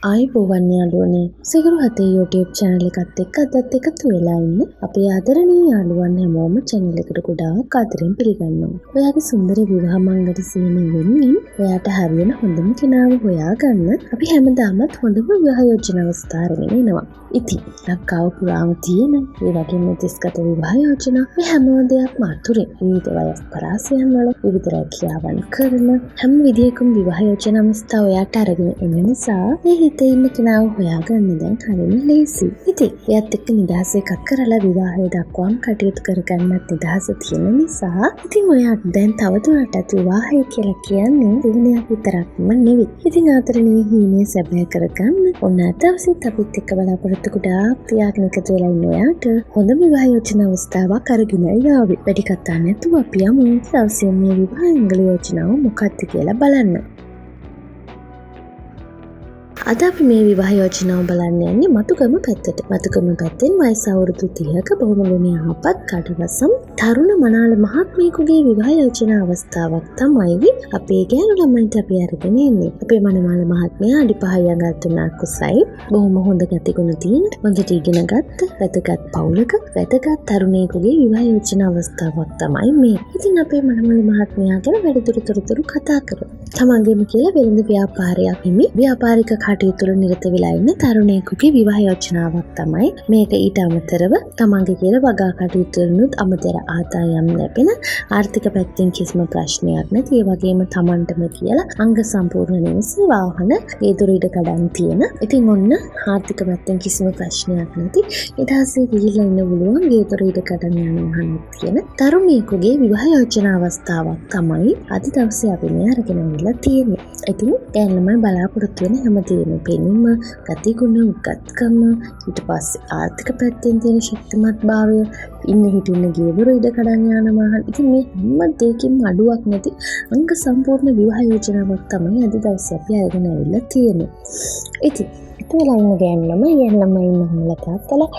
ආයුබෝවන් යාළුවනේ, සිගුරු හතේ YouTube channel එකත් එක්ක අදත් එකතු වෙලා ඉන්න අපේ ආදරණීය යාළුවන් හැමෝම channel එකට ගොඩාක් ආදරෙන් පිළිගන්නවා. ඔයාගේ සුන්දර විවාහ මංගල සිහිනය වෙනුවෙන් ඔයාට හරියන හොඳම කෙනාව හොයාගන්න අපි හැමදාමත් හොඳම විවාහ යෝජනා අවස්ථා අරගෙන එනවා. ඉතින් ලංකාව පුරාම තියෙන ඒ වගේම දෙස්ගත විවාහ යෝජනා මේ හැම දෙයක්ම අතුරින් විවිධ වයස් පරාසයන් වල විවිධ රැකියාවන් කරන හැම විදියකම විවාහ යෝජනා අවස්ථා ඔයාට අරගෙන එන නිසා මේ හිතේ ඉන්න කෙනාව හොයාගන්න දැන් හරිම ලේසි. ඉතින් එයත් එක්ක නිදහස එකක් කරලා විවාහය දක්වාම කටයුතු කරගන්නත් නිදහස තියෙන නිසා ඉතින් ඔයාට දැන් තවදුරටත් විවාහය කියලා කියන්නේ දිනයක් විතරක්ම නෙවෙයි. ඉතින් ආදරණීය හීනය සැබෑ කරගන්න ඔන්න අද දවසෙත් අපිත් එක්ක බලාපොරොත්තු ගොඩාක් තියාගෙන එකතු වෙලා ඉන්න ඔයාට හොඳ විවාහ යෝජනා අවස්ථාවක් අරගෙන ආවේ. වැඩි කතා නැතුව අපි යමු දවසේ මේ විවාහ මංගල යෝජනාව මොකක්ද කියලා බලන්න. අද අපි මේ විවාහ යෝජනාව බලන්න යන්නේ මතුගම පැත්තට. මතුගම පැත්තෙන් වයස අවුරුදු 30ක බොහොම ගුණ යහපත් කඩවසම් තරුණ මනාල මහත්මයෙකුගේ විවාහ යෝජනා අවස්ථාවක් තමයි අපේ ගෑනු ළමයින්ට අපි අරගෙන එන්නේ. අපේ මනමාල මහත්මයා අඩි 5 අඟල් 3ක් උසයි. බොහොම හොඳ ගතිගුණ තියෙන, හොඳට ඉගෙන ගත්ත, වැදගත් පවුලක වැදගත් තරුණයෙකුගේ විවාහ යෝජනා අවස්ථාවක් තමයි මේ. ඉතින් අපේ මනමාල මහත්මයා ගැන වැඩිදුර තොරතුරු කතා කරමු. තමන්ගේම කියලා වෙළඳ ව්‍යාපාරයක් හිමි ව්‍යාපාරික කටයුතු වල නිරත වෙලා ඉන්න තරුණයෙකුගේ විවාහ යෝජනාවක් තමයි මේක. ඊට අමතරව තමන්ගේ කියලා වගා කටයුතු වලනුත් අමතර ආදායම් ලැබෙන ආර්ථික පැත්තෙන් කිසිම ප්‍රශ්නයක් නැති, ඒ වගේම තමන්ටම කියලා අංග සම්පූර්ණ නිවස වාහන ගේ දොර ඉඩ කඩන් තියෙන. ඉතින් ඔන්න ආර්ථික පැත්තෙන් කිසිම ප්‍රශ්නයක් නැති නිදහසේ ගිහිල්ලා ඉන්න පුළුවන් ගේ දොර ඉඩ කඩන් යන වාහනක් තියෙන තරුණයෙකුගේ විවාහ යෝජනා අවස්ථාවක් තමයි අද දවසේ අපි මේ අරගෙන ඇවිල්ලා තියෙන්නේ. ඉතින් ගෑනු ළමයි බලාපොරොත්තු වෙන හැම පෙනීම, ගතිගුණ, උගත්කම, ඊට පස්සේ ආර්ථික පැත්තෙන් තියෙන ශක්තිමත් භාවය, ඉන්න හිටින්න ගේ දොර ඉඩ කඩන් යන වාහන. ඉතින් මේ හැම දෙයකින්ම අඩුවක් නැති අංග සම්පූර්ණ විවාහ යෝජනාවක් තමයි අද දවසේ අපි අරගෙන ඇවිල්ලා තියෙන්නේ. ඉතින් එකතු වෙලා ඉන්න ගෑනු ළමයි, ගෑනු ළමයි ඉන්න අම්මලා තාත්තලා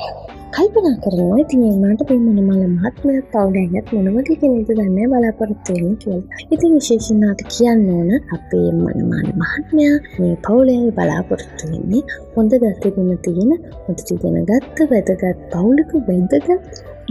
කල්පනා කරනවා ඉතින් ඒ වුණාට මේ මනමාල මහත්මයාත් පවුලේ අයත් මොන වගේ කෙනෙක්ද දන්නේ බලාපොරොත්තු වෙන්නේ කියලා. ඉතින් විශේෂයෙන් ආට කියන්න ඕන අපේ මනමාල මහත්මයා මේ පවුලේ අය බලාපොරොත්තු වෙන්නේ හොඳ ගතිගුණ තියෙන, හොඳට ඉගෙන ගත්ත, වැදගත් පවුලක වැදගත්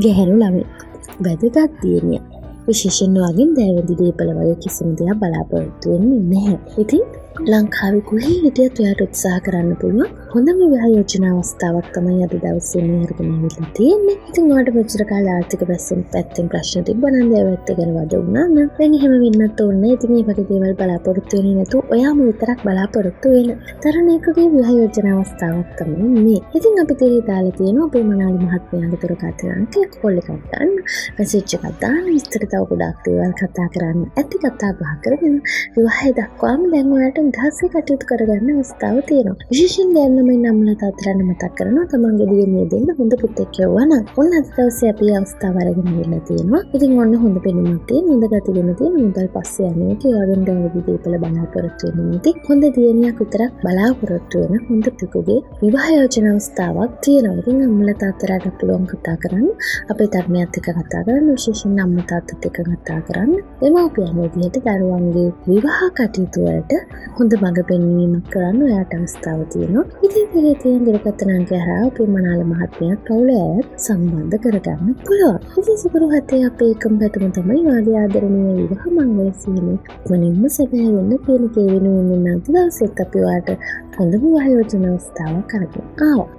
ගැහැණු ළමෙක්, වැදගත් දියණියක්. විශේෂයෙන් වගේ දෑවැදි දීපල වගේ කිසිම දෙයක් බලාපොරොත්තු වෙන්නේ නැහැ. ඉතින් ලංකාවේ කොහේ හිටියත් ඔයාට උත්සාහ කරන්න පුළුවන් හොඳම විවාහ යෝජනා අවස්ථාවක් තමයි අද දවසේ මේ අරගෙන ඇවිල්ලා තියෙන්නේ. ඉතින් ඔයාට මෙච්චර කාල ආර්ථික පැත්තෙන් ප්‍රශ්න තිබ්බා නම් දෑවැත්ත ගැන වද වුණා නම් දැන් එහෙම වෙන්නත් ඕනේ නැහැ. ඉතින් මේ වගේ දේවල් බලාපොරොත්තු වෙන්නේ නැතුව ඔයාම විතරක් බලාපොරොත්තු වෙන තරුණයෙකුගේ විවාහ යෝජනා අවස්ථාවක් තමයි මේ. ඉතින් අපි තේරී දාලා තියෙනවා අපේ මනාලි මහත්මයාගේ දුරකථන අංකය, කෝල් එකක් දාන්න, මැසේජ් එකක් දාන්න, විස්තර තව ගොඩාක් දේවල් කතා කරන්න ඇති. කතා බහ කරගෙන විවාහය දක්වාම දැන් ඔයාට නිදහසේ කටයුතු කරගන්න අවස්ථාව තියෙනවා. විශේෂයෙන් ගෑනු ළමයින් අම්මලා තාත්තලාට මතක් කරනවා තමන්ගේ දියණිය දෙන්න හොඳ පුතෙක් යවුවා නම් ඔන්න අද දවසේ අපි අවස්ථාව අරගෙන ඉන්න තියෙනවා. ඉතින් ඔන්න හොඳ පෙනුමක් තියෙන, හොඳ ගතිගුණ තියෙන, මුදල් පස්සේ යන්නේ නැති, ඒ වගේම දෑවැදි දීපල බලාපොරොත්තු වෙන්නේ නැති හොඳ දියණියක් විතරක් බලාපොරොත්තු වෙන හොඳ පුතෙකුගේ විවාහ යෝජනා අවස්ථාවක් තියෙනවා. ඉතින් අම්මලා තාත්තලාට පුළුවන් කතා කරන්න, අපේ තරුණයත් එක්ක කතා කරන්න, විශේෂයෙන් අම්මා තාත්තත් එක්ක කතා කරන්න. දෙමව්පියන් විදිහට දරුවන්ගේ විවාහ කටයුතු වලට හොඳ මඟ පෙන්වීමක් කරන්න ඔයාට අවස්ථාව තියෙනවා. ඉතින් ඉතින් තියෙන දුරකථන අංකය හරහා අපේ මනාල මහත්මයාත් පවුලේ අයත් සම්බන්ධ කරගන්න පුළුවන්. ඉතින් සිකුරු හතේ අපේ එකම පැතුම තමයි ඔයාගේ ආදරණීය විවාහ මංගල සිහිනය ඉක්මනින්ම සැබෑ වෙන්න කියන එක වෙනුවෙන් ඉන්න අද දවසෙත් අපි ඔයාට හොඳ විවාහ යෝජනා අවස්ථාවක් අරගෙන ආවා.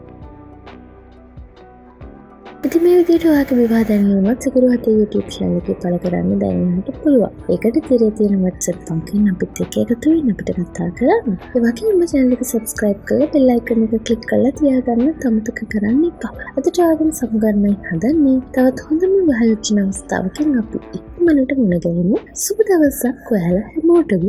ඉතින් මේ විදිහට ඔයාගේ විවාහ දැන්වීමත් සිකුරු හතේ YouTube channel එකේ පළ කරන්න දැන් ඔයාලට පුළුවන්. ඒකට තිරේ තියෙන WhatsApp අංකයෙන් අපිත් එක්ක එකතු වෙන්න අපිට කතා කරන්න. ඒ වගේම channel එක subscribe කරලා bell icon එක click කරලා තියාගන්න අමතක කරන්න එපා. අදට ඔයාගෙන් සමුගන්නයි හදන්නේ. තවත් හොඳම විවාහ යෝජනා අවස්ථාවකින් අපි ඉක්මනට මුණ ගැහෙමු. සුබ දවසක් ඔයාලා හැමෝටම.